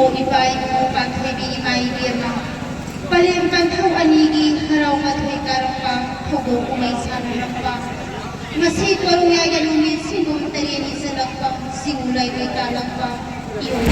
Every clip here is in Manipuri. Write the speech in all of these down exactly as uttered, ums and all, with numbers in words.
ꯏꯄꯥ ꯏꯄꯨ ꯄꯥꯟꯊꯣꯏꯕꯤ ꯏꯃꯥ ꯏꯕꯦꯝꯃ, ꯄꯂꯦꯝ ꯄꯟꯊꯧ ꯑꯅꯤꯒꯤ ꯍꯔꯥꯎ ꯃꯊꯣꯏ ꯀꯥꯔꯛꯄ, ꯊꯧꯗꯣꯛ ꯀꯨꯝꯍꯩ ꯁꯥꯟꯅꯔꯛꯄ, ꯉꯁꯤ ꯀꯣꯔꯧꯌꯥꯏꯒ ꯅꯨꯃꯤꯠ ꯁꯤꯡꯒꯨꯝ ꯇꯔꯦꯠꯅꯤ ꯆꯜꯂꯛꯄ, ꯁꯤꯡꯎ ꯂꯩꯔꯣꯏ ꯀꯥꯜꯂꯛꯄ, ꯏꯌꯣꯡ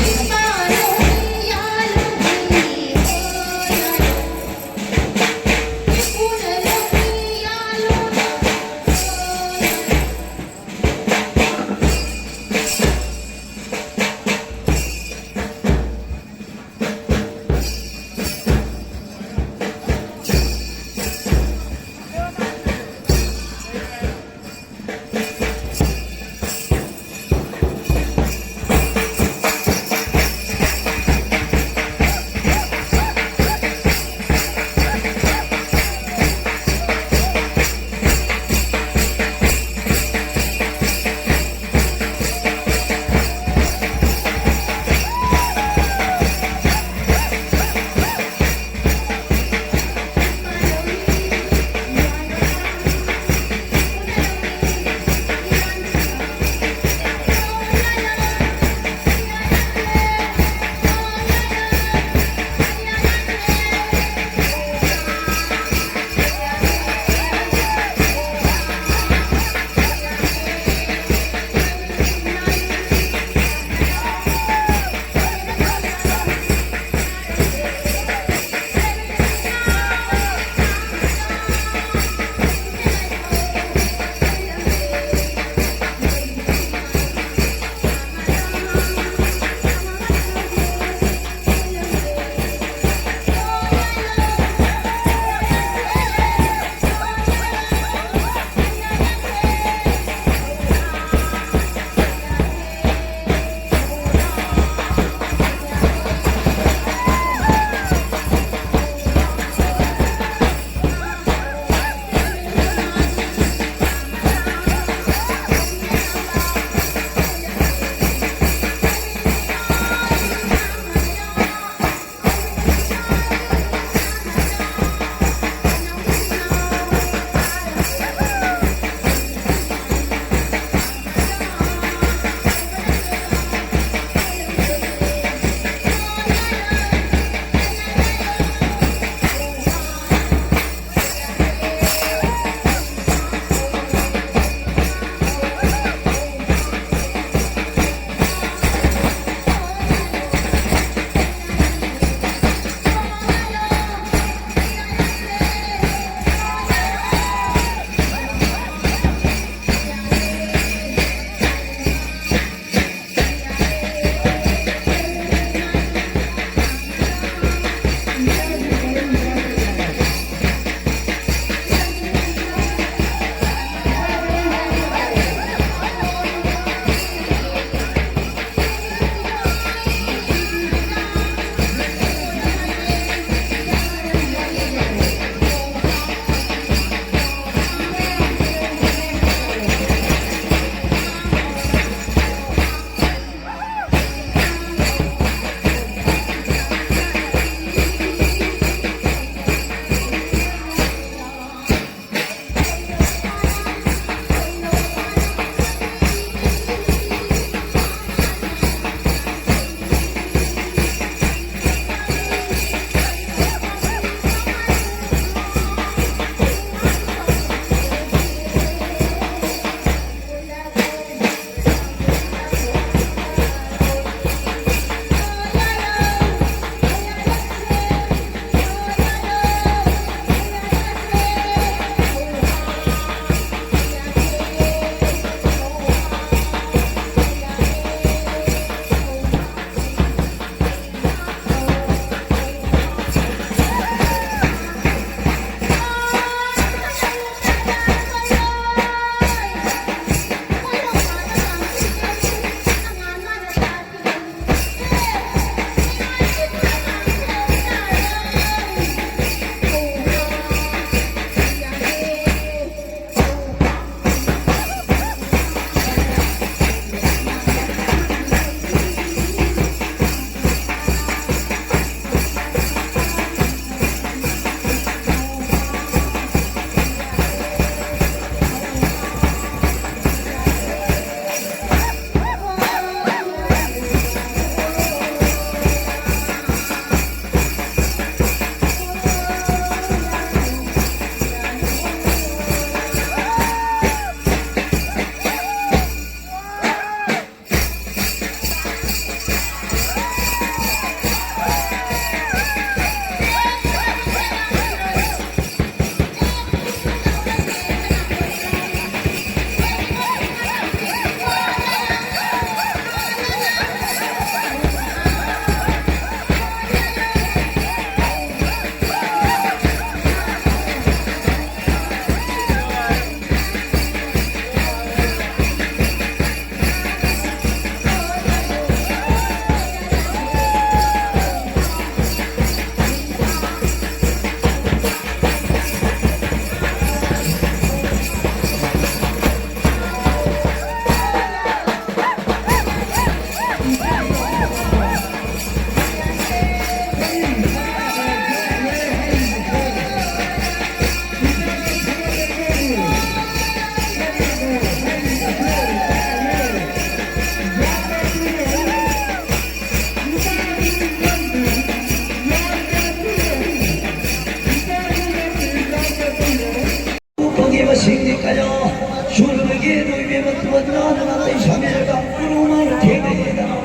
ꯅꯠꯇ꯭ꯔꯒꯅ ꯂꯩꯁꯥꯕꯤꯔꯒ ꯀꯣꯅꯨꯡ ꯃꯥꯅ ꯊꯦꯡꯅꯩꯌꯦꯗꯅ꯫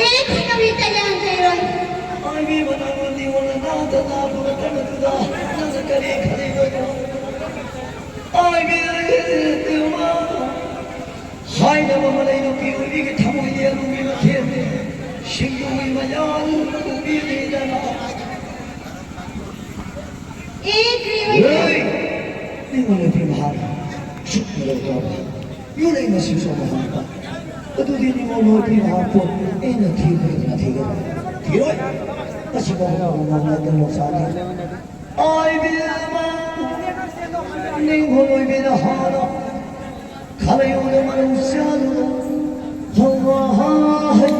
ꯑꯦ, ꯊꯦꯡꯅꯕꯤ ꯀꯌꯥꯝ ꯀꯩꯔꯣꯏ꯫ ꯑꯥꯏꯕꯤ ꯃꯅꯥꯎ ꯅꯤꯉꯣꯜ ꯅꯥꯗ ꯅꯥꯗꯨꯅ ꯀꯟꯅꯗꯨꯗ ꯅꯪꯅ ꯀꯔꯤ ꯈꯜꯂꯤꯕꯅꯣ? ꯑꯥꯏꯕꯤ ꯏꯃꯥ, ꯍꯥꯏꯅꯕ ꯑꯃ ꯂꯩ, ꯅꯨꯄꯤ ꯑꯣꯏꯕꯤꯒꯤ ꯊꯃꯣꯏꯗꯤ ꯑꯔꯨꯕꯤ ꯃꯊꯦꯜꯅꯤ꯫ ꯁꯤꯡꯖꯨꯒꯤ ꯃꯌꯥꯜ ꯎꯕꯤꯔꯤꯗꯅ꯫ ꯑꯦ, ꯀꯔꯤ ꯑꯣꯏꯕ? ꯍꯣꯏ! ꯅꯤꯡꯉꯣꯜ ꯑꯣꯏꯕꯤ ꯃꯍꯥꯛ ꯁꯨꯛꯅ ꯂꯧꯔꯕ ꯌꯨꯝꯂꯩ ꯃꯁꯤꯁꯨ ꯃꯍꯥꯛ꯫ ꯑꯗꯨꯗꯤ ꯅꯤꯡꯉꯣꯜ ꯑꯣꯏꯕꯤ ꯃꯍꯥꯛꯄꯨ ꯑꯩꯅ ꯊꯤꯕ꯭ꯔꯥ ꯊꯤꯒꯗ꯭ꯔꯥ? ꯊꯤꯔꯣꯏ! ꯃꯁꯤꯐꯥꯎ ꯉꯝꯅ ꯀꯩꯅꯣ ꯆꯥꯗꯦ꯫ ꯑꯣꯏꯕꯤꯔꯕ ꯅꯤꯡꯉꯣꯜ ꯑꯣꯏꯕꯤꯅ ꯍꯥꯟꯅ ꯈꯥꯕꯩ ꯑꯣꯏꯅ ꯃꯔꯧ ꯆꯥꯗꯨꯅ ꯍꯧꯔ ꯍꯥꯏ꯫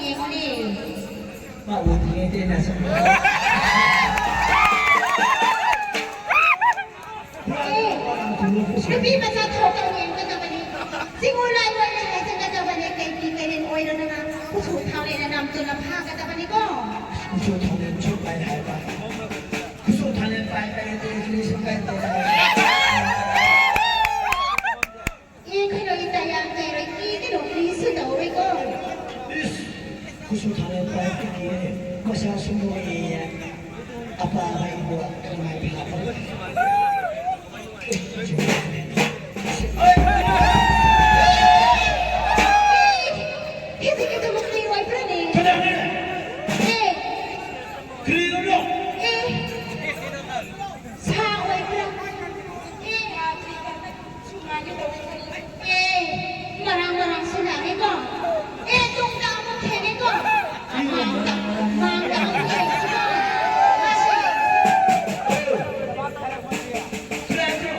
ꯌꯦꯡꯉꯨꯅꯦ꯫ ꯃꯥ ꯎꯗ꯭ꯔꯤꯉꯩꯗ ꯑꯩꯅ ꯁꯨꯝ ꯑꯦ, ꯅꯨꯄꯤ ꯃꯆꯥ ꯊꯣꯛꯇꯧ ꯌꯦꯡꯒꯗꯕꯅꯤ꯫ ꯆꯤꯡꯉꯨ ꯂꯥꯏ ꯑꯣꯏꯅ ꯍꯥꯏꯖꯒꯗꯕꯅꯤ꯫ ꯀꯩ ꯐꯤ ꯀꯩꯔꯦꯟ ꯑꯣꯏꯔꯣꯗꯅ ꯈꯨꯠꯁꯨ ꯊꯥꯎꯔꯦꯅ ꯅꯝꯗꯨꯅ ꯐꯥꯒꯗꯕꯅꯤꯀꯣ꯫ ꯈꯨꯠꯁꯨ ꯊꯥꯎꯔꯦꯟ ꯁꯨꯞꯄꯥꯏ ꯍꯥꯏꯕ꯫ ꯈꯨꯠꯁꯨ ꯊꯥꯎꯔꯦꯟ ꯄꯥꯏ ꯄꯥꯏ ꯇꯦ ꯀꯔꯤꯁꯨ ꯀꯥꯏꯗꯦ꯫ ꯑꯦ, ꯈꯩꯅꯣ ꯏꯇꯥ ꯌꯥꯝ ꯀꯩꯔꯣꯏ ꯀꯤꯒꯅꯨ ꯀꯔꯤꯁꯨ ꯇꯧꯔꯣꯏꯀꯣ꯫ ꯏꯁ, ꯈꯨꯠꯁꯨ ꯊꯥꯎꯔꯦꯟ ꯄꯥꯏ ꯀꯤꯌꯦ꯫ ꯃꯁꯥꯁꯨ ꯅꯣꯏꯌꯦ꯫ ꯑꯄꯥꯕ ꯏꯕꯣ ꯀꯃꯥꯏ ꯐꯥꯕ? ꯍꯦ, ꯍꯦ, ꯍꯦ, ꯍꯦ, ꯍꯦ, ꯍꯦ, ꯍꯦ, ꯍꯦ, ꯍꯦ, ꯍꯦ, ꯀꯅꯥꯅꯣ? ꯑꯦ꯫ ꯀꯔꯤꯅꯣ? ꯑꯦ꯫ ꯁꯥ ꯑꯣꯏꯕ꯭ꯔꯥ? ꯑꯦ꯫ ꯁꯨꯃꯥꯏꯅ ꯇꯧꯋꯦ꯫ ꯑꯦ꯫ ꯃꯔꯥꯡ ꯃꯔꯥꯡꯁꯨ ꯂꯥꯡꯉꯦꯀꯣ꯫ ꯑꯦ, ꯇꯨꯡꯗ ꯑꯃꯨꯛ ꯊꯦꯡꯉꯦꯀꯣ꯫ ꯃꯥꯡꯗ, ꯃꯥꯡꯗ ꯑꯃꯨꯛ ꯊꯦꯡꯉꯦꯀꯣ꯫ ꯃꯥꯁꯦ꯫ ꯀꯅꯥꯅꯣ?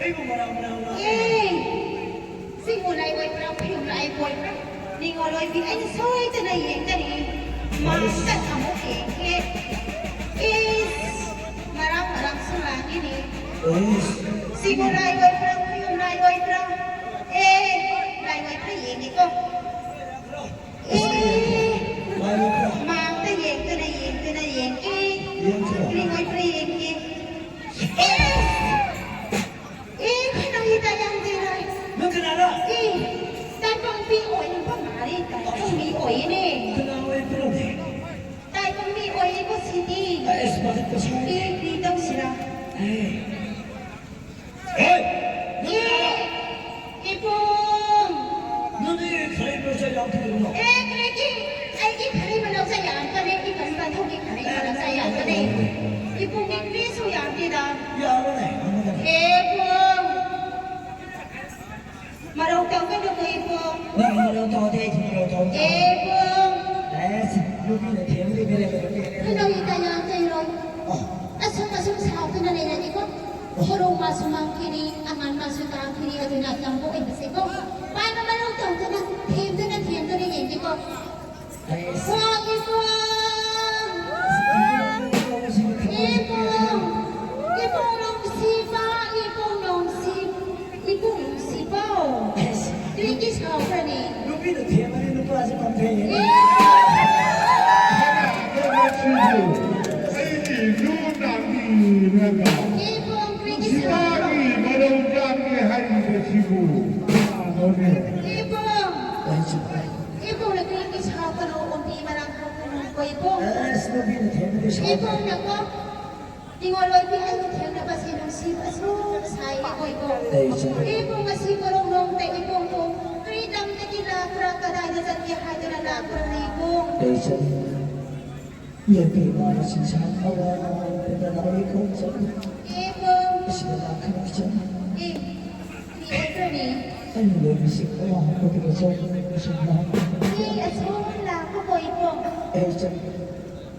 ꯑꯩꯕꯨ ꯃꯔꯥꯡ ꯃꯔꯥꯡ ꯂꯥꯡꯉꯦ꯫ ꯑꯦ꯫ ꯁꯤꯕꯨ ꯂꯥꯏ ꯑꯣꯏꯕ꯭ꯔꯥ, ꯈꯨꯌꯨꯝ ꯂꯥꯏ ꯑꯣꯏꯕ꯭ꯔꯥ? ꯅꯤꯡꯉꯣꯜ ꯑꯣꯏꯕꯤ ꯑꯩꯅ ꯁꯣꯏꯗꯅ ꯌꯦꯡꯒꯅꯤ꯫ ꯃꯥꯡꯗ ꯑꯃꯨꯛ ꯌꯦꯡꯒꯦ꯫ ꯏꯁ, ꯃꯔꯥꯡ ꯃꯔꯥꯡꯁꯨ ꯂꯥꯡꯉꯤꯅꯦ꯫ ꯏꯁ꯫ ꯁꯤꯕꯨ ꯂꯥꯏ ꯑꯣꯏꯕ꯭ꯔꯥ, ꯈꯨꯌꯨꯝ ꯂꯥꯏ ꯑꯣꯏꯕ꯭ꯔꯥ? ꯑꯦ, ꯂꯥꯏ ꯑꯣꯏꯕ꯭ꯔꯥ ꯌꯦꯡꯒꯦꯀꯣ꯫ ꯑꯦ, ꯂꯥꯏ ꯑꯣꯏꯕ꯭ꯔꯥ? ꯃꯥꯡꯗ ꯌꯦꯡꯗꯨꯅ, ꯌꯦꯡꯗꯨꯅ ꯌꯦꯡꯒꯦ꯫ ꯌꯦꯡꯁꯤꯔꯣ? ꯂꯤꯡ ꯑꯣꯏꯕ꯭ꯔꯥ ꯌꯦꯡꯒꯦ꯫ ꯏꯁ! ꯑꯦ, ꯈꯣꯏꯅꯧ ꯍꯤꯗꯥꯛ ꯌꯥꯝ ꯇꯦꯔꯣꯏ꯫ ꯅꯪ ꯀꯅꯥꯔ? ꯑꯦ, ꯇꯥꯏꯕꯪ ꯃꯤ ꯑꯣꯏꯅꯕ ꯃꯥꯜꯂꯤ, ꯇꯥꯏꯕꯪ ꯃꯤ ꯑꯣꯏꯌꯦꯅꯦ꯫ ꯀꯅꯥ ꯑꯣꯏꯕ꯭ꯔꯣꯅꯦ? ꯇꯥꯏꯕꯪ ꯃꯤ ꯑꯣꯏꯌꯦꯀꯣ ꯁꯤꯗꯤ꯫ ꯑꯁ, ꯃꯁꯛ ꯇꯁꯦꯡ꯫ ꯑꯦ, ꯀꯔꯤ ꯇꯧꯁꯤꯔꯥ? ꯑꯦ꯫ ꯍꯦ! ꯅꯪ ꯀꯅꯥꯔ? ꯑꯦ, ꯏꯕꯨꯡ! ꯅꯪꯗꯤ ꯈꯔꯤ ꯃꯔꯛꯇ ꯌꯥꯝ ꯐꯔꯤꯕꯅꯣ? ꯑꯦ, ꯀꯔꯤꯒꯤ? ꯑꯩꯒꯤ ꯈꯔꯤ ꯃꯔꯛꯇ ꯌꯥꯝꯕꯅꯦ, ꯏꯕꯨꯡ ꯄꯟꯊꯧꯒꯤ ꯈꯔꯤ ꯃꯔꯛꯇ ꯌꯥꯝꯕꯅꯦ꯫ ꯏꯕꯨꯡꯒꯤ ꯃꯤꯁꯨ ꯌꯥꯝꯗꯦꯗ꯫ ꯌꯥꯝꯕꯅꯦ, ꯌꯥꯝꯕꯅꯦ꯫ ꯑꯦ, ꯏꯕꯨꯡ! ꯃꯔꯧ ꯇꯧꯒꯅꯨꯀꯣ, ꯏꯕꯨꯡ꯫ ꯅꯪ ꯃꯔꯧ ꯇꯧꯗꯦ, ꯑꯩꯁꯨ ꯃꯔꯧ ꯇꯧꯗꯦ꯫ ꯑꯦ, ꯏꯕꯨꯡ! ꯑꯦꯁ, ꯅꯨꯄꯤꯅ ꯊꯦꯝꯕꯗꯤ ꯃꯤꯅ ꯀꯩꯅꯣ ꯇꯧꯔꯦ꯫ ꯈꯨꯅꯧ ꯏꯇꯥ ꯌꯥꯝ ꯆꯩꯔꯣꯏ꯫ ꯑꯣ꯫ ꯑꯁꯨꯝ ꯑꯁꯨꯝ ꯁꯥꯎꯗꯨꯅ ꯂꯩꯔꯗꯤꯀꯣ, ꯈꯣꯔꯧ ꯃꯥꯁꯨ ꯃꯥꯡꯈꯤꯅꯤ, ꯑꯉꯥꯡ ꯃꯥꯁꯨ ꯇꯥꯡꯈꯤꯅꯤ, ꯑꯗꯨꯅ ꯌꯥꯝꯕ ꯑꯣꯏꯕꯁꯦꯀꯣ, ꯄꯥꯏꯕ ꯃꯔꯧ ꯇꯧꯗꯨꯅ, ꯊꯦꯝꯗꯨꯅ, ꯊꯦꯝꯗꯨꯅ ꯌꯦꯡꯒꯦꯀꯣ꯫ ꯍꯣ, ꯏꯕꯨꯡ! ꯏꯕꯨꯡ! ꯏꯕꯨꯡ ꯅꯨꯡꯁꯤꯕ, ꯏꯕꯨꯡ ꯅꯨꯡꯁꯤ-, ꯏꯕꯨꯡ ꯅꯨꯡꯁꯤꯕꯧ! ꯑꯁ! ꯀꯔꯤꯒꯤ ꯁꯥꯎꯕ꯭ꯔꯅꯦ? ꯅꯨꯄꯤꯅ ꯊꯦꯝꯕꯅꯤ, ꯅꯨꯄꯥꯁꯤ ꯄꯥꯝꯊꯩꯌꯦ꯫ ꯑꯦ! ꯑꯩꯒꯤ ꯂꯨ ꯅꯥꯕꯤꯔꯒ ꯏꯕꯨꯡ, ꯀꯔꯤꯒꯤ ꯁꯥꯎꯕ꯭ꯔꯣ? ꯅꯨꯡꯁꯤꯕꯒꯤ ꯃꯔꯧ ꯆꯥꯒꯦ ꯍꯥꯏꯔꯤꯕꯁꯤꯕꯨ ꯀꯅꯥꯅꯣꯅꯦ? ꯏꯕꯨꯡ! ꯏꯕꯨꯡꯅ ꯀꯔꯤꯒꯤ ꯁꯥꯎꯕꯅꯣ? ꯅꯨꯄꯤ ꯃꯔꯥꯡ ꯀꯥꯏꯅ ꯀꯣꯏꯕꯣ꯫ ꯑꯁ, ꯅꯨꯄꯤꯅ ꯊꯦꯝꯕꯗꯤ ꯁꯥꯎꯕ꯫ ꯏꯕꯨꯡꯅꯀꯣ, ꯅꯤꯉꯣꯜ ꯑꯣꯏꯕꯤ ꯑꯩꯅ ꯊꯦꯡꯅꯕꯁꯦ ꯅꯨꯡꯁꯤꯕ ꯑꯁꯨꯝ ꯁꯥꯏ ꯀꯣꯏꯕꯣ꯫ ꯑꯩ ꯆꯠꯂꯦ꯫ ꯏꯕꯨꯡ ꯉꯁꯤ ꯃꯔꯣꯜ ꯅꯣꯡꯃꯇ ꯏꯕꯨꯡꯕꯨ ꯀꯔꯤ ꯂꯝꯗꯒꯤ ꯂꯥꯛꯄ꯭ꯔꯥ, ꯀꯗꯥꯏꯗ ꯆꯠꯀꯦ ꯍꯥꯏꯗꯅ ꯂꯥꯛꯄ꯭ꯔꯥ ꯏꯕꯨꯡ? ꯑꯩ ꯆꯠꯂꯦ꯫ ꯌꯦꯡꯕꯤꯕ ꯃꯁꯤꯡꯁꯥꯡ ꯑꯋꯥꯕ ꯄꯦꯟꯗꯅ ꯑꯩ ꯈꯣꯡ ꯆꯠꯂꯤ꯫ ꯏꯕꯨꯡ! ꯑꯁꯤꯗ ꯂꯥꯛꯈꯤꯕ ꯏꯆꯟ꯫ ꯑꯦ, ꯀꯔꯤ ꯑꯣꯏꯈ꯭ꯔꯅꯤ? ꯑꯩꯅ ꯂꯣꯏꯕꯁꯤ ꯑꯋꯥꯕ ꯈꯨꯗꯤꯡꯃꯛ ꯆꯠꯂꯤ꯫ ꯑꯁꯨꯝ ꯂꯥꯛꯄ꯫ ꯑꯦ, ꯑꯁꯨꯝ ꯂꯥꯛꯄ ꯀꯣ ꯏꯕꯨꯡ? ꯑꯩ ꯆꯠꯂꯤ꯫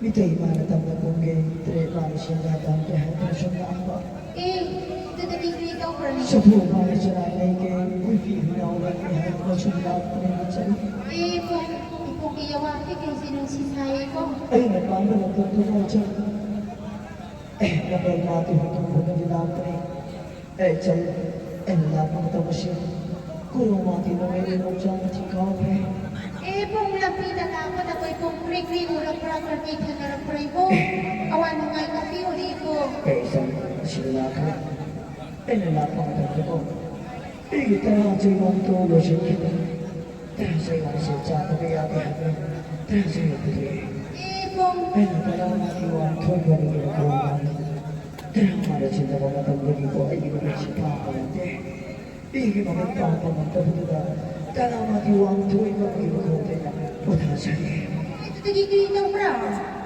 ꯃꯤꯇꯩ ꯃꯥꯅ ꯇꯝꯅ ꯄꯨꯝꯒꯦ, ꯇꯔꯦꯠ ꯃꯥꯅ ꯁꯦꯟꯖꯥ ꯇꯥꯟꯒꯦ ꯍꯥꯏꯗꯅ ꯁꯨꯝ ꯂꯥꯛꯄ꯫ ꯑꯦ, ꯑꯗꯨꯗꯗꯤ ꯀꯔꯤ ꯇꯧꯈ꯭ꯔꯅꯤ? ꯆꯐꯨ ꯃꯥꯅ ꯆꯅꯥꯏ ꯂꯩꯒꯦ, ꯍꯨꯏꯄꯤ ꯍꯨꯏꯅꯥꯎ ꯂꯩꯒꯦ ꯍꯥꯏꯗꯅ ꯁꯨꯝ ꯂꯥꯛꯄꯅꯦ ꯏꯆꯟ꯫ ꯑꯦ, ꯄꯨꯡ, ꯄꯨꯡꯒꯤ ꯌꯋꯥ ꯀꯩꯀꯩꯁꯦ ꯅꯨꯡꯁꯤ ꯁꯥꯏꯌꯦꯀꯣ꯫ ꯑꯩꯅ ꯄꯥꯝꯕ ꯂꯝꯗꯝꯗꯨꯗ ꯏꯆꯟ꯫ ꯑꯦ, ꯂꯝꯕꯩ ꯃꯥꯗꯤ ꯍꯨꯟꯗꯣꯛ ꯍꯨꯟꯗꯣꯛꯅꯗꯤ ꯂꯥꯛꯄꯅꯦ꯫ ꯑꯦ, ꯏꯆꯟ, ꯑꯩꯅ ꯂꯥꯛꯄ ꯃꯇꯝ ꯑꯁꯤ ꯀꯣꯔꯧ ꯃꯥꯗꯤ ꯅꯣꯡꯃꯩ ꯅꯣꯡꯆꯥꯡ ꯃꯊꯤ ꯀꯥꯎꯈ꯭ꯔꯦ꯫ ꯑꯦ, ꯄꯨꯡ ꯂꯝꯕꯤꯗ ꯂꯥꯛꯄꯗ ꯑꯩꯈꯣꯏ ꯄꯨꯡ ꯀ꯭ꯔꯤꯛ ꯀ꯭ꯔꯤꯛ ꯎꯔꯛꯄ꯭ꯔꯥ, ꯀꯔꯤ ꯊꯦꯡꯅꯔꯛꯄ꯭ꯔꯥ ꯏꯕꯨꯡ? ꯑꯋꯥ ꯅꯨꯡꯉꯥꯏ ꯇꯥꯛꯄꯤꯌꯨꯅꯦ ꯏꯕꯨꯡ꯫ ꯑꯦ, ꯏꯆꯟ, ꯑꯁꯤꯗ ꯂꯥꯛꯈ꯭ꯔꯦ꯫ ꯑꯩꯅ ꯂꯥꯛꯄ ꯃꯇꯝꯗꯀꯣ, ꯑꯩꯒꯤ ꯇꯔꯥ ꯆꯩꯔꯣꯡꯗꯣ ꯂꯣꯏꯁꯤꯟꯈꯤꯕ꯫ ꯇꯔꯥ ꯆꯩꯔꯣꯡꯁꯦ ꯆꯥꯗꯕ ꯌꯥꯗꯦ ꯍꯥꯏꯕ꯫ ꯇꯔꯥ ꯆꯩꯔꯣꯡ ꯄꯨꯊꯣꯛꯑꯦ꯫ ꯏꯕꯨꯡ꯫ ꯑꯩꯅ ꯇꯔꯥ ꯃꯥꯒꯤ ꯋꯥꯡ ꯊꯣꯏꯕ ꯅꯨꯃꯤꯠ ꯀꯣꯟꯅ ꯇꯔꯥ ꯃꯥꯅ ꯆꯤꯟꯗꯕ ꯃꯇꯝꯗꯒꯤꯀꯣ ꯑꯩꯒꯤ ꯃꯃꯤꯠꯁꯦ ꯄꯥꯡꯕ ꯉꯝꯗꯦ꯫ ꯑꯩꯒꯤ ꯃꯃꯤꯠ ꯄꯥꯡꯕ ꯉꯝꯗꯕꯗꯨꯗ ꯇꯔꯥ ꯃꯥꯒꯤ ꯋꯥꯡ ꯊꯣꯏꯕ ꯑꯃꯒꯤ ꯃꯈꯣꯡꯗ ꯑꯩꯅ ꯄꯣꯊꯥꯖꯔꯦ꯫ ꯑꯗꯨꯗꯒꯤ ꯀꯔꯤ ꯇꯧꯕ꯭ꯔꯥ?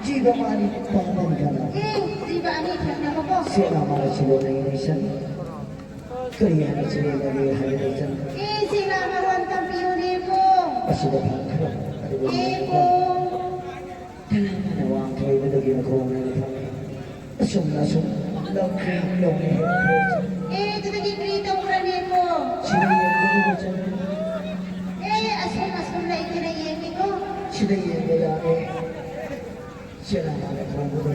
ꯖꯤꯕ ꯃꯥꯅꯤ ꯄꯥꯡꯕ ꯉꯝꯗꯅ꯫ ꯑꯦ, ꯖꯤꯕ ꯑꯅꯤ ꯊꯦꯡꯅꯕꯀꯣ? ꯁꯦꯠꯅ ꯃꯥꯅ ꯆꯤꯜꯂꯣ ꯂꯩ ꯂꯩꯁꯟ꯫ ꯀꯔꯤ ꯍꯥꯏꯅ ꯆꯦꯜꯂꯤꯕꯅꯤ ꯍꯥꯏꯕꯗ ꯏꯆꯟ꯫ ꯑꯦ, ꯁꯤꯅ ꯃꯔꯣꯟ ꯇꯝꯕꯤꯌꯨꯅꯦꯀꯣ꯫ ꯑꯁꯤꯗ ꯐꯪꯈ꯭ꯔꯦ꯫ ꯑꯗꯨꯒ ꯑꯦꯀꯣ꯫ ꯇꯔꯥꯃꯥꯅ ꯋꯥꯡ ꯊꯣꯏꯕꯗꯒꯤ ꯃꯈꯣꯡ ꯑꯅꯤ ꯐꯪꯉꯤ꯫ ꯑꯁꯨꯝꯅ ꯑꯁꯨꯝ ꯂꯧꯈ꯭ꯔꯦ, ꯂꯧꯈ꯭ꯔꯦ, ꯍꯦꯟꯈ꯭ꯔꯦ꯫ ꯑꯦ, ꯑꯗꯨꯗꯒꯤ ꯀꯔꯤ ꯇꯧꯈ꯭ꯔꯅꯦꯀꯣ? ꯁꯤꯗ ꯌꯦꯡꯕꯗꯨꯗ ꯆꯪꯉꯤ꯫ ꯑꯦ, ꯑꯁꯨꯝ ꯑꯁꯨꯝ ꯂꯩꯈ꯭ꯔꯦ, ꯌꯦꯡꯒꯦꯀꯣ꯫ ꯌꯦꯡꯕ ꯌꯥꯔꯦ꯫ ꯆꯦꯔꯥ ꯃꯥꯂꯦ ꯊꯣꯡꯕꯗꯣ꯫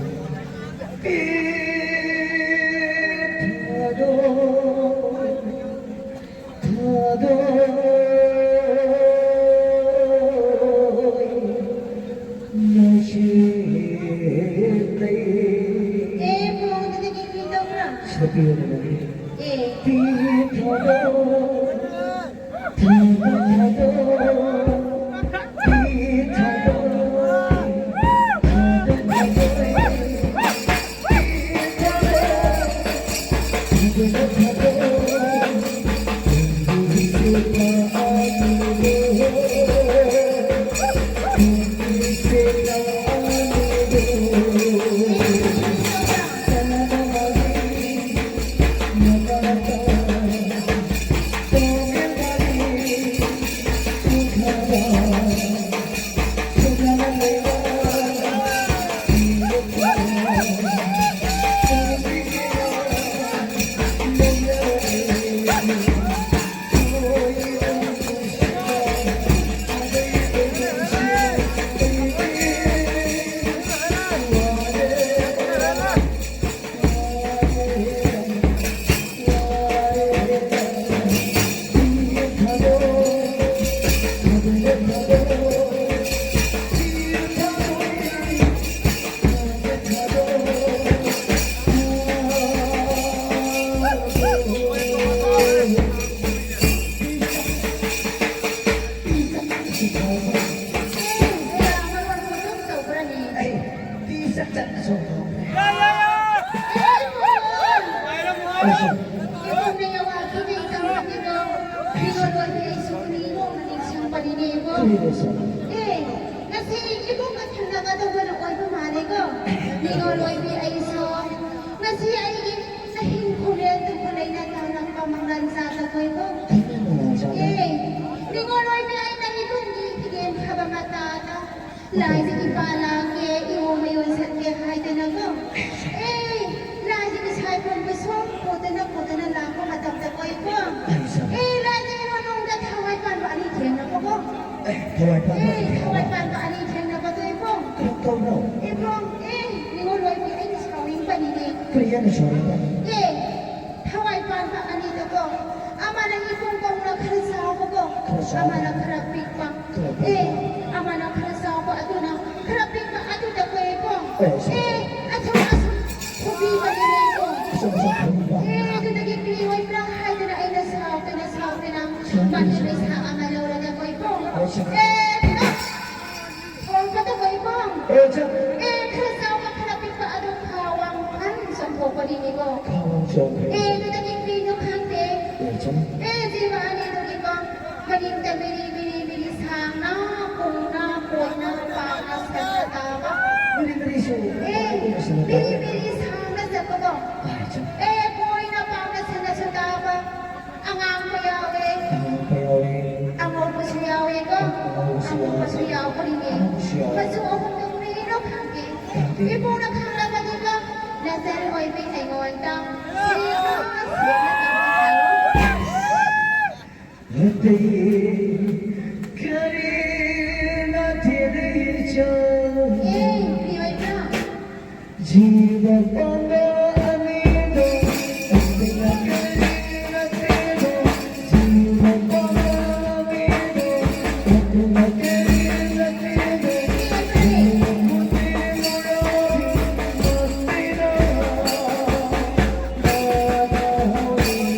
ꯑꯦ, ꯄꯨꯡꯗꯨꯗꯒꯤ ꯀꯩꯗꯧꯕ꯭ꯔꯥ? ꯁꯣꯄꯤ ꯑꯣꯏꯅ ꯂꯧꯕꯤ꯫ ꯑꯦ꯫ ꯑꯦ, ꯉꯁꯤ ꯏꯕꯣꯛꯀ ꯊꯦꯡꯅꯒꯗꯧꯕꯅ ꯑꯣꯏꯕ ꯃꯥꯜꯂꯦꯀꯣ꯫ ꯅꯤꯉꯣꯜ ꯑꯣꯏꯕꯤ ꯑꯩꯁꯨ ꯉꯁꯤ ꯑꯩꯒꯤ ꯑꯍꯤꯡ ꯈꯨꯔꯦꯜ ꯇꯨꯝꯕ ꯂꯩꯅ ꯇꯥꯡꯂꯛꯄ ꯃꯪꯂꯥꯟ ꯆꯥꯗ ꯀꯣꯏꯕ꯫ ꯑꯦ, ꯅꯤꯉꯣꯜ ꯑꯣꯏꯕꯤ ꯑꯩꯅ ꯏꯕꯨꯡꯒꯤ ꯐꯤꯔꯦꯟ ꯐꯕ ꯃꯇꯥꯗ ꯂꯥꯏꯗꯒꯤ ꯄꯥꯜꯂꯛꯀꯦ, ꯏꯍꯣꯡ ꯃꯌꯣꯟ ꯁꯠꯀꯦ ꯍꯥꯏꯗꯅꯀꯣ꯫ ꯑꯦ, ꯂꯥꯏꯗꯒꯤ ꯁꯥꯏꯕꯣꯟ ꯕꯦꯁꯣꯟ ꯄꯨꯗꯅ ꯄꯨꯗꯅ ꯂꯥꯛꯄ ꯃꯇꯝꯗ ꯀꯣꯏꯀꯣ꯫ ꯑꯦ, ꯂꯥꯏꯗꯒꯤ ꯃꯅꯨꯡꯗ ꯊꯋꯥꯏ ꯄꯥꯟꯕ ꯑꯅꯤ ꯊꯦꯡꯅꯕꯀꯣ꯫ ꯑꯦ, ꯊꯋꯥꯏ ꯄꯥꯟꯕ ꯑꯦ, ꯑꯅꯤ ꯊꯦꯡꯅꯕ꯫ ꯊꯋꯥꯏ ꯄꯥꯟꯕ ꯀꯧꯅꯣ? ꯏꯕꯨꯡ, ꯑꯦ, ꯅꯤꯉꯣꯜ ꯑꯣꯏꯕꯤ, ꯑꯩꯅ ꯁꯥꯎꯅꯤꯡꯕꯅꯤꯅꯦ꯫ ꯀꯔꯤ ꯍꯥꯏꯅ ꯁꯥꯎꯅꯤꯡꯕ? ꯑꯦ, ꯊꯋꯥꯏ ꯄꯥꯟꯕ ꯑꯅꯤꯗꯀꯣ, ꯑꯃꯅ ꯏꯕꯨꯡ ꯀꯧꯅ ꯈꯔ ꯆꯥꯎꯕꯀꯣ, ꯈꯔ ꯆꯥꯎꯕ꯫ ꯑꯃꯅ ꯈꯔ ꯄꯤꯛꯄ꯫ ꯈꯔ ꯄꯤꯛꯄ꯫ ꯑꯦ, ꯑꯃꯅ ꯈꯔ ꯆꯥꯎꯕ ꯑꯗꯨꯅ ꯈꯔ ꯄꯤꯛꯄ ꯑꯗꯨꯗ ꯀꯣꯏꯀꯣ꯫ ꯑꯦ, ꯁꯤ꯫ ꯑꯦ, ꯑꯊꯨꯝ ꯑꯁꯨꯝ ꯈꯨꯕꯤꯕꯅꯤꯅꯦꯀꯣ꯫ ꯑꯁꯨꯝ ꯑꯁꯨꯝ ꯈꯨꯕꯤꯕ꯫ ꯑꯦ, ꯑꯗꯨꯗꯒꯤ ꯀꯔꯤ ꯑꯣꯏꯕ꯭ꯔꯥ ꯍꯥꯏꯗꯅ ꯑꯩꯅ ꯁꯥꯎꯗꯅ ꯁꯥꯎꯗꯅ ꯁꯥꯎꯗꯅ꯫ ꯃꯥꯒꯤ ꯄꯩꯁꯥ ꯑꯃ ꯂꯧꯔꯒ ꯀꯣꯏꯀꯣ꯫ ꯑꯦ, ꯁꯤ꯫ ꯑꯦ, ꯊꯣꯡꯕꯗ ꯀꯣꯏꯕꯣꯡ꯫ ꯑꯦ, ꯆꯥ꯫ ꯑꯦ, ꯈꯔ ꯆꯥꯎꯕ, ꯈꯔ ꯄꯤꯛꯄ ꯑꯗꯨ ꯈꯥꯋꯥꯡ ꯐꯟ ꯆꯣꯡꯊꯣꯛꯄꯅꯤꯅꯦꯀꯣ꯫ ꯈꯥꯋꯥꯡ ꯆꯣꯡꯈ꯭ꯔꯦ꯫ ꯑꯦ, ꯑꯗꯨꯗꯒꯤ ꯀꯩꯅꯣ ꯈꯪꯗꯦ꯫ ꯑꯦ, ꯆꯥ꯫ ꯑꯦ, ꯖꯤꯕ ꯑꯅꯤꯗꯨꯒꯤꯀꯣ, ꯃꯅꯤꯡꯗ ꯃꯤꯔꯤ, ꯃꯤꯔꯤ, ꯃꯤꯔꯤ ꯁꯥꯡꯅ, ꯀꯨꯡꯅ, ꯀꯣꯏꯅ, ꯄꯥꯛꯅ, ꯁꯟꯅ ꯇꯥꯕ꯫ ꯃꯤꯔꯤ, ꯃꯤꯔꯤꯁꯨ ꯑꯦ, ꯄꯥꯛꯅ ꯁꯟꯅ ꯃꯤꯔꯤ, ꯇꯥꯕ꯫ ꯃꯤꯔꯤ ꯁꯥꯡꯅ ꯆꯠꯄꯀꯣ꯫ ꯑꯦ, ꯆꯥ꯫ ꯑꯦ, ꯀꯣꯏꯅ, ꯄꯥꯛꯅ, ꯁꯟꯅꯁꯨ ꯇꯥꯕ꯫ ꯑꯉꯥꯡꯕ ꯌꯥꯎꯋꯦ꯫ ꯑꯉꯥꯡꯕ ꯌꯥꯎꯋꯦ꯫ ꯑꯉꯧꯕꯁꯨ ꯌꯥꯎꯋꯦꯀꯣ꯫ ꯑꯉꯧꯕꯁꯨ ꯌꯥꯎꯋꯦ꯫ ꯑꯉꯧꯕꯁꯨ ꯌꯥꯎꯕꯅꯤꯅꯦ꯫ ꯑꯉꯧꯕꯁꯨ ꯌꯥꯎꯋꯦ꯫ ꯃꯆꯨ ꯑꯍꯨꯝꯗꯨ ꯀꯔꯤꯅꯣ ꯈꯪꯗꯦ꯫ ꯈꯪꯗꯦ꯫ ꯏꯄꯨꯅ ꯈꯪꯂꯕꯗꯤꯀꯣ, ꯅꯆꯟ ꯑꯣꯏꯕꯤ ꯑꯩꯉꯣꯟꯗ ꯁꯤꯃ ꯁꯤꯃ ꯇꯧꯕꯤꯌꯣ꯫ ꯅꯠꯇꯦ, ꯀꯔꯤ ꯅꯠꯇꯦ ꯏꯆꯟ꯫ ꯑꯦ, ꯀꯔꯤ ꯑꯣꯏꯕ꯭ꯔꯥ? ꯖꯤꯕ ꯄꯥꯝꯕ ꯑꯅꯤꯗꯣ, ꯑꯗꯨꯅ ꯀꯔꯤ ꯅꯠꯇꯦꯗꯣ? ꯖꯤꯕ ꯄꯥꯝꯕ ꯑꯅꯤꯗꯣ, ꯑꯗꯨꯅ ꯀꯔꯤ ꯅꯠꯇꯦꯗꯣ? ꯖꯤꯕ ꯈꯨꯗꯤꯡꯃꯛ ꯔꯥꯎꯔꯤ, ꯃꯁꯤꯅ ꯃꯥꯅ ꯍꯧꯔꯤ꯫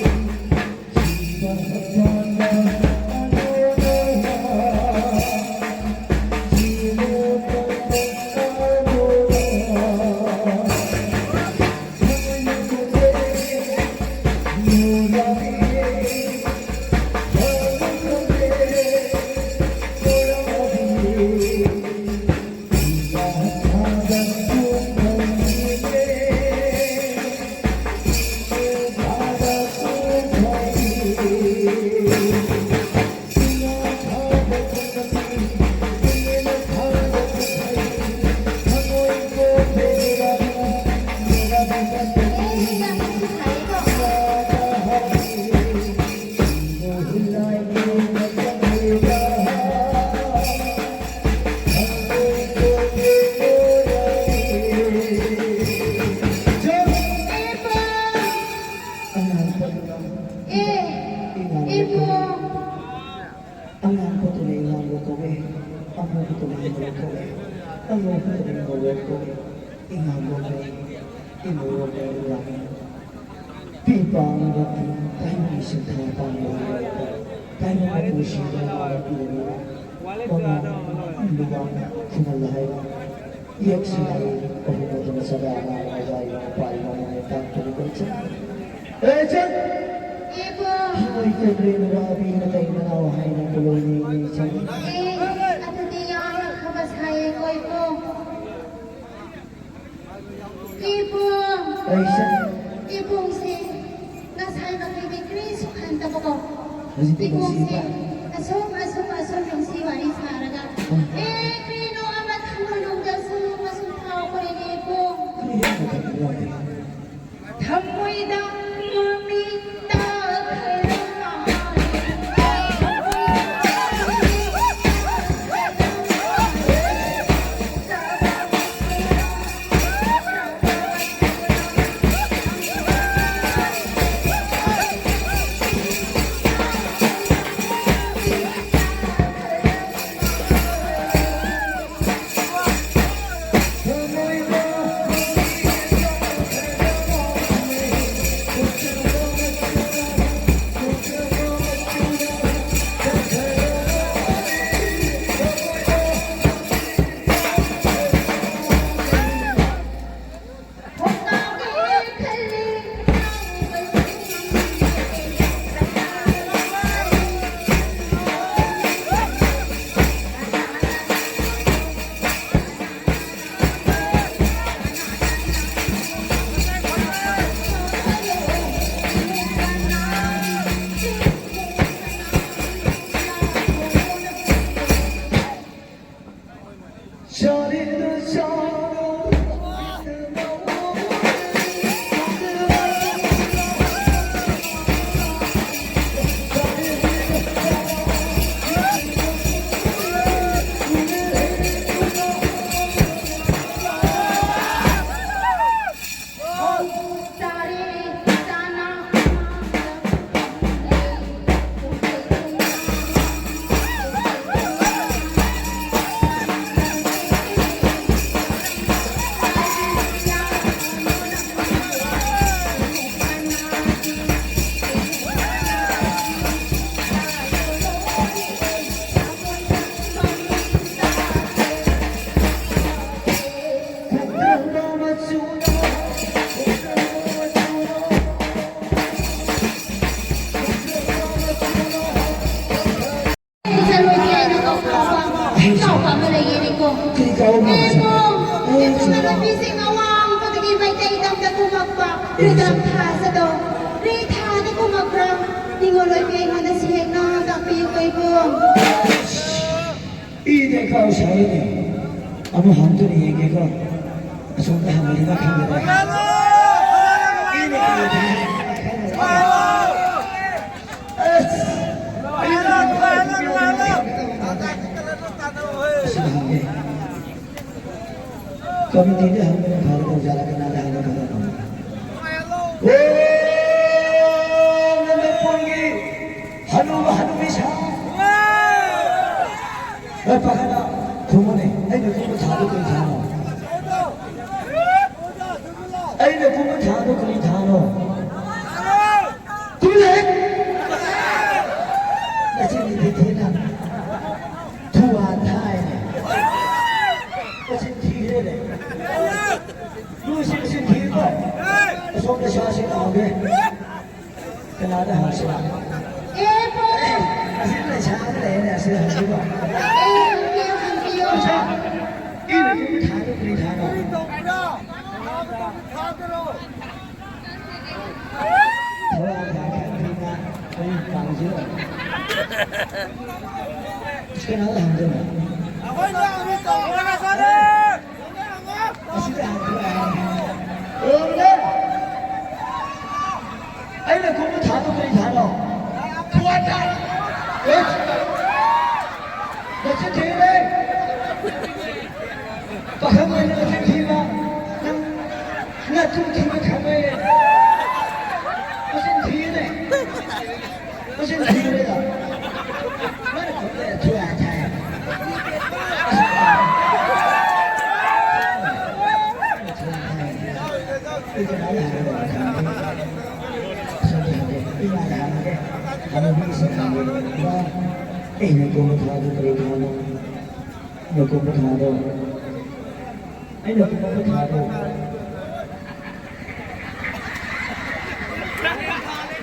ꯈꯨꯇꯣꯡ ꯂꯧꯊꯣꯛꯑꯦ꯫ ꯑꯉꯧꯕ ꯈꯨꯇꯣꯡ ꯂꯧꯊꯣꯛꯑꯦ꯫ ꯏꯉꯥꯡꯕ ꯂꯩ꯫ ꯏꯃꯧ ꯂꯩ꯫ ꯄꯤꯕ ꯑꯃ ꯄꯤ꯫ ꯇꯥꯏꯕꯪ ꯏꯁꯤꯡ ꯊꯥ ꯄꯥꯟꯕ ꯂꯩ꯫ ꯇꯥꯏꯕꯪ ꯃꯄꯨꯁꯤꯡꯗ ꯃꯥꯅ ꯄꯤꯔꯤꯕ ꯃꯃꯥ ꯂꯨꯕꯥ ꯈꯨꯃꯜ ꯍꯥꯏꯕ ꯌꯦꯛꯁꯤꯡ ꯑꯩ ꯑꯍꯨꯝ ꯑꯗꯨꯅ ꯆꯠꯂꯦ꯫ ꯑꯉꯥꯡ ꯑꯣꯖꯥ ꯏꯃꯥ ꯏꯄꯥ ꯏꯃꯥ ꯃꯃꯥ ꯏꯄꯥ ꯇꯨꯃꯤꯟ ꯂꯩꯖꯩ꯫ ꯑꯦ, ꯆꯠ! ꯏꯕꯨꯡ! ꯍꯣꯏ, ꯀꯩꯗꯧꯔꯤꯅꯣ? ꯋꯥꯕꯤ ꯅꯇꯩ ꯅꯅꯥꯎ ꯍꯥꯏꯅ ꯄꯣꯂꯣꯏꯅꯦ ꯏꯆꯟ꯫ ꯑꯦ, ꯑꯗꯨꯗꯤ ꯌꯥꯝꯅ ꯐꯕ ꯁꯥꯏꯌꯦꯀꯣ, ꯏꯕꯨꯡ꯫ ꯏꯕꯨꯡ! ꯑꯩꯁꯦ ꯏꯕꯨꯡꯁꯦ ꯉꯁꯥꯏꯃꯛꯇꯒꯤ ꯀꯔꯤꯁꯨ ꯈꯟꯗꯕꯀꯣ꯫ ꯍꯧꯖꯤꯛꯇꯤ ꯏꯕꯨꯡꯁꯦ ꯅꯨꯡꯁꯤꯕ꯫ ꯑꯁꯨꯝ, ꯑꯁꯨꯝ, ꯑꯁꯨꯝ ꯅꯨꯡꯁꯤ ꯋꯥꯔꯤ ꯁꯥꯔꯒ꯫ ꯎꯝ꯫ ꯑꯦ, ꯀꯔꯤꯅꯣ ꯑꯃ ꯊꯃꯣꯏꯅꯨꯡꯗ ꯁꯨꯝ, ꯑꯁꯨꯝ ꯐꯥꯎꯈ꯭ꯔꯦꯅꯦ, ꯏꯕꯨꯡ꯫ ꯀꯔꯤ ꯍꯥꯏꯅ ꯈꯟꯕꯅꯣ? ꯊꯃꯣꯏꯗ ꯃꯃꯤ ꯇꯥꯈ꯭ꯔꯕ ꯂꯩꯌꯦꯅꯦꯀꯣ꯫ ꯀꯔꯤ ꯀꯥꯎꯕ? ꯑꯦ ꯄꯣ, ꯑꯦ ꯏꯕꯨꯡꯉꯣ ꯆꯤꯡ꯫ ꯅꯨꯄꯤꯁꯤꯡ ꯑꯋꯥꯡꯕꯗꯒꯤ ꯃꯩꯇꯩ ꯗꯝꯗ ꯀꯨꯝꯃꯛꯄ ꯑꯦ ꯔꯤꯇꯥ ꯆꯤꯡ꯫ ꯊꯥꯖꯗꯣ꯫ ꯔꯤꯊꯥꯗ ꯀꯨꯝꯃꯛꯄ꯭ꯔꯥ? ꯅꯤꯡꯉꯣꯜ ꯑꯣꯏꯕꯤ ꯑꯩꯉꯣꯟꯗ ꯁꯦꯡꯅ ꯇꯥꯛꯄꯤꯌꯨ ꯀꯩꯕꯣ꯫ ꯏꯗꯤ ꯀꯥꯎ ꯁꯥꯏꯅꯦ꯫ ꯑꯃꯨꯛ ꯍꯟꯗꯨꯅ ꯌꯦꯡꯒꯦꯀꯣ꯫ ꯑꯁꯣꯝꯗ ꯍꯪꯕꯗꯤ ꯃꯥ ꯈꯪꯒꯗ꯭ꯔꯥ? ꯏꯅ ꯀꯔꯤ ꯊꯥꯏ? ꯑꯁ! ꯑꯁꯤꯗ ꯍꯪꯒꯦ꯫ ꯀꯃꯤꯇꯤꯗ ꯍꯪꯕꯅ ꯐꯒꯗꯧ ꯖꯥꯠꯂ, ꯀꯅꯥꯗ ꯍꯪꯕꯅ ꯐꯒꯗꯧ? ꯑꯣ, ꯅꯃꯦꯄꯣꯟꯒꯤ ꯍꯅꯨꯕ ꯍꯅꯨꯕꯤ ꯁꯥ꯫ ꯑꯦ, ꯄꯥꯈꯪꯅ ꯈꯨꯝꯃꯨꯅꯦ, ꯑꯩꯅ ꯀꯨꯝꯕ ꯊꯥꯗꯣ ꯀꯔꯤ ꯊꯥꯅꯣ? ꯑꯩꯅ ꯀꯨꯝꯕ ꯊꯥꯗꯣ ꯀꯔꯤ ꯊꯥꯅꯣ? ꯀꯨꯝꯂꯦ! ꯅꯆꯤꯟ ꯊꯤ ꯊꯤꯅ ꯊꯨꯋꯥ ꯊꯥꯏꯅꯦ꯫ ꯃꯆꯤꯟ ꯊꯤꯔꯦꯅꯦ꯫ ꯂꯨꯁꯤ ꯃꯆꯤꯟ ꯊꯤꯀꯣ꯫ ꯑꯁꯣꯝꯗ ꯁꯥꯁꯤ ꯂꯥꯎꯒꯦ꯫ ꯀꯅꯥꯗ ꯍꯪꯁꯤꯔꯥ? ꯑꯦ, ꯄꯣ! ꯑꯦ, ꯑꯁꯤ ꯂꯩꯁꯥꯕꯤ ꯂꯩꯌꯦꯅꯦ, ꯑꯁꯤ ꯍꯪꯁꯤꯀꯣ꯫ ꯑꯦ, ꯍꯪꯕꯤꯌꯨ, ꯍꯪꯕꯤꯌꯨ꯫ ꯑꯣꯖꯥ, ꯏꯅ ꯀꯨꯝꯕ ꯊꯥꯗꯣ ꯀꯔꯤ ꯊꯥꯅꯣ? ꯊꯋꯥꯏ ꯌꯥꯎꯈꯤꯕ ꯑꯩ ꯄꯥꯝꯖꯕ꯫ ꯀꯅꯥꯗ ꯍꯪꯗꯣꯏꯅꯣ? ꯑꯁꯤꯗ ꯍꯪꯗꯣꯏꯅꯣ? ꯑꯣ, ꯑꯩꯅ ꯀꯨꯝꯕ ꯊꯥꯗꯣ ꯀꯔꯤ ꯊꯥꯅꯣ? ꯊꯥ꯫ ꯑꯦ! ꯅꯆꯤꯟ ꯊꯤꯔꯦ! ꯄꯥꯈꯪ ꯑꯣꯏꯅ ꯅꯆꯤꯟ ꯊꯤꯕ! ꯅꯪ ꯅꯇꯨ ꯊꯤꯕ ꯈꯪꯉꯣꯏꯌꯦ! ꯃꯆꯤꯟ ꯊꯤꯔꯦ! ꯃꯆꯤꯟ ꯊꯤꯔꯦꯗ! ꯃꯥꯅ ꯈꯪꯗꯦ, ꯊꯨ ꯍꯥꯏ ꯊꯥꯏ꯫ ꯑꯩꯅ ꯀꯨꯝꯕ ꯊꯥꯗꯣ ꯀꯔꯤ ꯊꯥꯅꯣ? ꯑꯩꯅ ꯀꯨꯝꯕ ꯊꯥꯗꯣ, ꯑꯩꯅ ꯀꯨꯝꯕ ꯊꯥꯗꯣ꯫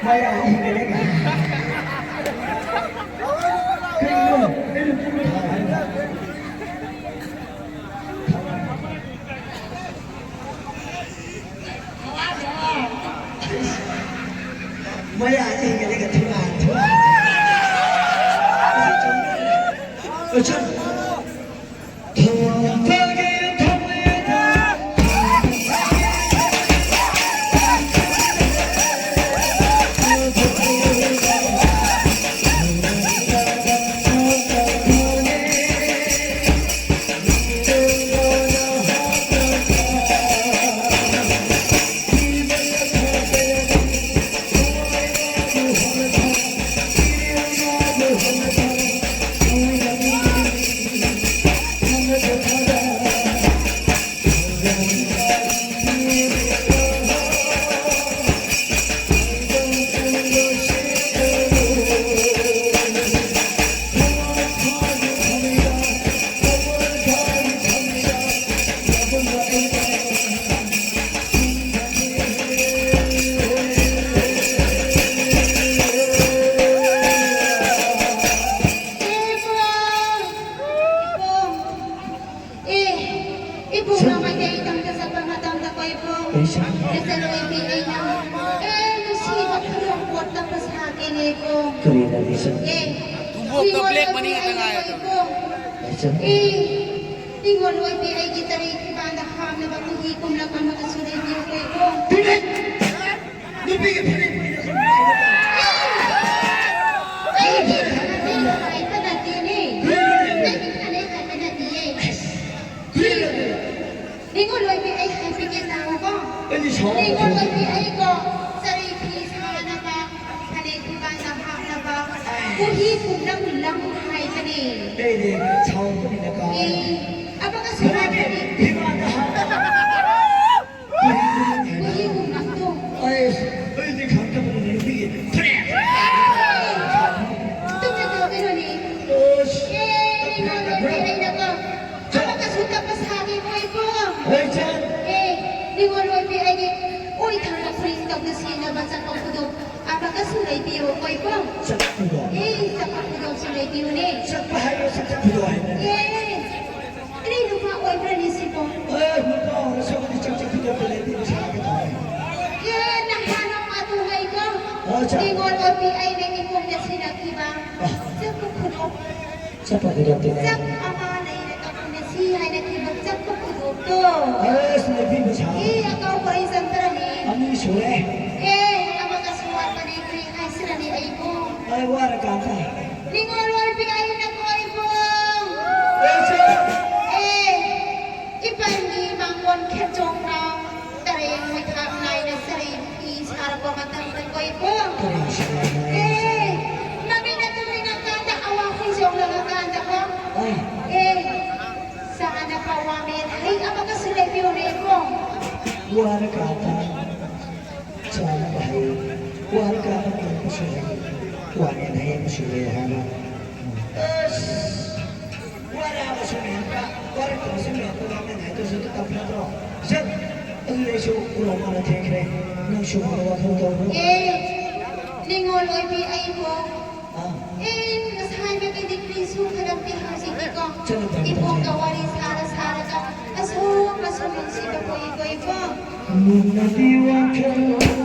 ꯃꯌꯥ ꯍꯤꯒꯠꯂꯦ꯫ ꯀꯔꯤꯅꯣ? ꯑꯩꯅ ꯀꯨꯝꯕ ꯊꯥ ꯍꯥꯏꯕ? ꯏꯕꯨꯡꯅ ꯃꯩꯇꯩ ꯇꯝꯗ ꯆꯠꯄ ꯃꯇꯝꯗ ꯀꯣꯏꯕꯨ ꯂꯩꯁꯥ ꯅꯆꯟ ꯑꯣꯏꯕꯤ ꯑꯩꯅ ꯑꯦ ꯅꯨꯡꯁꯤꯕ ꯈꯨꯗꯣꯡ ꯄꯣꯠꯇ ꯄꯩꯁꯥ ꯀꯦꯅꯦꯀꯣ꯫ ꯀꯔꯤꯅ ꯂꯩꯁꯥ? ꯑꯦ ꯅꯤꯉꯣꯜ ꯑꯣꯏꯕꯤ ꯑꯩꯅ ꯀꯣꯏꯕꯨ ꯂꯩꯁꯥ ꯑꯦ ꯅꯤꯉꯣꯜ ꯑꯣꯏꯕꯤ ꯑꯩꯒꯤ ꯇꯔꯤ ꯐꯤꯕꯥꯟꯗ ꯍꯥꯞꯅꯕ ꯈꯨꯍꯤ ꯀꯨꯝꯂꯛ ꯑꯃꯒꯁꯨ ꯂꯩꯕꯤꯌꯨ ꯀꯣꯏꯕꯨ꯫ ꯄꯤꯔꯦ! ꯅꯨꯄꯤꯒꯤ ꯐꯅꯦꯛ ꯄꯨꯔꯤꯗ ꯁꯨꯝ ꯍꯥꯏꯕ ꯇꯥꯏ꯫ ꯑꯩꯒꯤ ꯐꯅꯦꯛ ꯍꯥꯏꯕ ꯅꯠꯇꯦꯅꯦ꯫ ꯑꯩꯒꯤ ꯐꯅꯦꯛ ꯍꯥꯏꯕ ꯅꯠꯇꯤꯌꯦ꯫ ꯅꯤꯉꯣꯜ ꯑꯣꯏꯕꯤ ꯑꯩ ꯍꯥꯏꯕꯤꯒꯦ ꯇꯥꯎꯀꯣ꯫ ꯑꯩꯗꯤ ꯁꯥꯎꯔ ꯅꯤꯉꯣꯜ ꯑꯣꯏꯕꯤ ꯑꯩꯀꯣ ꯆꯔꯤ ꯐꯤ ꯁꯥꯅꯕ, ꯐꯅꯦꯛ ꯐꯤꯕꯥꯟꯗ ꯍꯥꯞꯅꯕ, ꯀꯨꯍꯤ ꯄꯨꯝꯅꯝ ꯂꯝ ꯍꯥꯏꯕꯅꯦ꯫ ꯑꯩꯗꯤ ꯁꯥꯎꯔꯛꯄꯅꯤꯅ ꯀꯥꯎꯔꯦ꯫ ꯑꯦ, ꯑꯃꯒꯁꯨ ꯐꯅꯦꯛ ꯍꯥꯏꯕꯅꯤ꯫ ꯐꯤꯕꯥꯟꯗ ꯍꯥꯞꯅꯕ꯫ ꯀꯨꯍꯤ ꯄꯨꯝꯅꯝꯗꯣ꯫ ꯑꯩꯁ, ꯑꯩꯗꯤ ꯈꯪꯗꯕꯅꯤꯅꯦ, ꯅꯨꯄꯤꯒꯤ ꯐꯅꯦꯛ꯫ ꯇꯨꯝꯅ ꯇꯧꯒꯅꯨꯅꯦ꯫ ꯑꯁ꯫ ꯑꯦ, ꯅꯤꯉꯣꯜ ꯑꯣꯏꯕꯤ ꯑꯩꯅꯀꯣ ꯑꯃꯒꯁꯨ ꯇꯞꯄ ꯁꯥꯒꯦ ꯀꯣ ꯏꯕꯨꯡ꯫ ꯍꯣꯏ, ꯏꯆꯟ꯫ ꯑꯦ, ꯅꯤꯉꯣꯜ ꯑꯣꯏꯕꯤ ꯑꯩꯒꯤ ꯑꯣꯏ ꯊꯪꯕ ꯐꯨꯔꯤꯠ ꯇꯧꯗ ꯁꯤꯅꯕ ꯆꯠꯄ ꯈꯨꯗꯣꯞ ꯑꯃꯒꯁꯨ ꯂꯩꯕꯤꯌꯨ ꯀꯣ ꯏꯕꯨꯡ꯫ ꯆꯠꯄ ꯈꯨꯗꯣꯞ? ꯑꯦ, ꯆꯠꯄ ꯈꯨꯗꯣꯞꯁꯨ ꯂꯩꯕꯤꯌꯨꯅꯦ꯫ ꯆꯠꯄ ꯍꯥꯏꯔꯣ, ꯆꯠꯄ ꯈꯨꯗꯣꯞ ꯍꯥꯏꯕꯅꯦ꯫ ꯑꯦ, ꯑꯩ ꯅꯨꯄꯥ ꯑꯣꯏꯕ꯭ꯔꯅꯦ ꯁꯤꯕꯣ? ꯑꯦ, ꯅꯨꯄꯥ ꯑꯣꯏꯔꯁꯨ ꯑꯩꯗꯤ ꯆꯠꯄ ꯈꯨꯗꯣꯞꯇ ꯂꯩꯕꯤꯕ ꯁꯥꯒꯦ ꯇꯧꯔꯦ꯫ ꯑꯦ, ꯅꯍꯥꯟ ꯅꯣꯡꯃ ꯑꯗꯨ ꯍꯥꯏꯀꯣ꯫ ꯑꯣ, ꯆꯠ- ꯅꯤꯉꯣꯜ ꯑꯣꯏꯕꯤ ꯑꯩꯅ ꯏꯃꯨꯡꯗ ꯁꯤꯟꯅꯈꯤꯕ ꯑ꯫ ꯆꯠꯄ ꯈꯨꯗꯣꯞ꯫ ꯆꯠꯄ ꯈꯨꯗꯣꯞꯇꯨꯅꯦ꯫ ꯆꯞ ꯑꯃ ꯂꯩꯔꯒ ꯄꯨꯟꯁꯤ ꯍꯥꯏꯅꯈꯤꯕ ꯆꯠꯄ ꯈꯨꯗꯣꯞꯇꯣ꯫ ꯑꯁ, ꯅꯨꯄꯤ ꯃꯆꯥ꯫ ꯑꯦ, ꯑꯀꯥꯎꯕ ꯑꯩ ꯆꯟꯗ꯭ꯔꯅꯤ꯫ ꯑꯅꯤ ꯁꯨꯔꯦ꯫ ꯑꯦ, ꯑꯃꯒꯁꯨ ꯋꯥꯠꯄꯅꯦ, ꯀꯔꯤ ꯍꯥꯏꯁꯤꯔꯅꯤ ꯑꯩꯕꯨ? ꯑꯩ ꯋꯥꯔꯀꯥꯟꯗ꯫ ꯅꯤꯉꯣꯜ ꯑꯣꯏꯕꯤ ꯑꯩꯅ ꯀꯣꯏꯕꯨ꯫ ꯑꯩꯁꯨ꯫ ꯑꯦ, ꯏꯄꯟꯒꯤ ꯃꯥꯡꯒꯣꯟ ꯈꯦꯠꯆꯣꯡꯅ ꯇꯔꯦꯡ ꯃꯩꯊꯥꯞ ꯅꯥꯏꯅ ꯆꯔꯩ ꯐꯤ ꯁꯥꯔꯛꯄ ꯃꯇꯝꯗ ꯀꯣꯏꯕꯨ꯫ ꯀꯔꯤ ꯁꯥꯔꯛꯄ? ꯑꯦ, ꯃꯃꯤꯠꯅ ꯇꯨꯝꯅꯤꯡꯉꯀꯥꯟꯗ ꯑꯋꯥ ꯐꯤꯖꯣꯡꯂꯛꯑꯀꯥꯟꯗꯀꯣ꯫ ꯑꯥ꯫ ꯑꯦ, ꯆꯥꯅꯕ ꯋꯥꯃꯦꯟ ꯍꯩ ꯑꯃꯒꯁꯨ ꯂꯩꯕꯤꯌꯨꯅꯦ ꯏꯕꯨꯡ꯫ ꯋꯥꯔꯀꯥꯟꯗ ꯆꯥꯅꯕ ꯍꯩ, ꯋꯥꯔꯀꯥꯟꯗ ꯃꯦꯟꯕꯁꯨ ꯍꯩ, ꯋꯥꯃꯦꯟ ꯍꯩ ꯑꯃꯁꯨ ꯂꯩ ꯍꯥꯏꯕ꯫ ꯑꯁ! ꯋꯥꯔꯛꯑꯕꯁꯨ ꯃꯦꯟꯕ, ꯋꯥꯔꯛꯇꯕꯁꯨ ꯃꯦꯟꯕ, ꯋꯥꯃꯦꯟ ꯍꯩꯗꯨꯁꯨ ꯑꯗꯨ ꯇꯝꯕ ꯅꯠꯇ꯭ꯔꯣ? ꯆꯠ! ꯑꯗꯨꯗꯤ ꯑꯩꯁꯨ ꯎꯔꯣꯛ ꯃꯥꯅ ꯊꯦꯡꯈ꯭ꯔꯦ꯫ ꯅꯪꯁꯨ ꯃꯥꯅ ꯋꯥꯈꯜ ꯇꯧꯔꯣ꯫ ꯑꯦ, ꯅꯤꯉꯣꯜ ꯑꯣꯏꯕꯤ ꯑꯩꯕꯨ꯫ ꯑꯥ꯫ ꯑꯦ, ꯉꯁꯥꯏ ꯃꯩꯀꯩꯗꯤ ꯀꯔꯤꯁꯨ ꯈꯜꯂꯝꯗꯦ ꯍꯧꯖꯤꯛꯇꯤꯀꯣ꯫ ꯆꯠꯂꯨ, ꯇꯝꯃꯨ, ꯏꯕꯣꯛꯀ ꯇꯝꯃꯨ꯫ ꯋꯥꯔꯤ ꯁꯥꯔ ꯁꯥꯔꯒ ꯑꯁꯣꯝ ꯅꯨꯡꯅꯗꯤ ꯋꯥꯈꯜ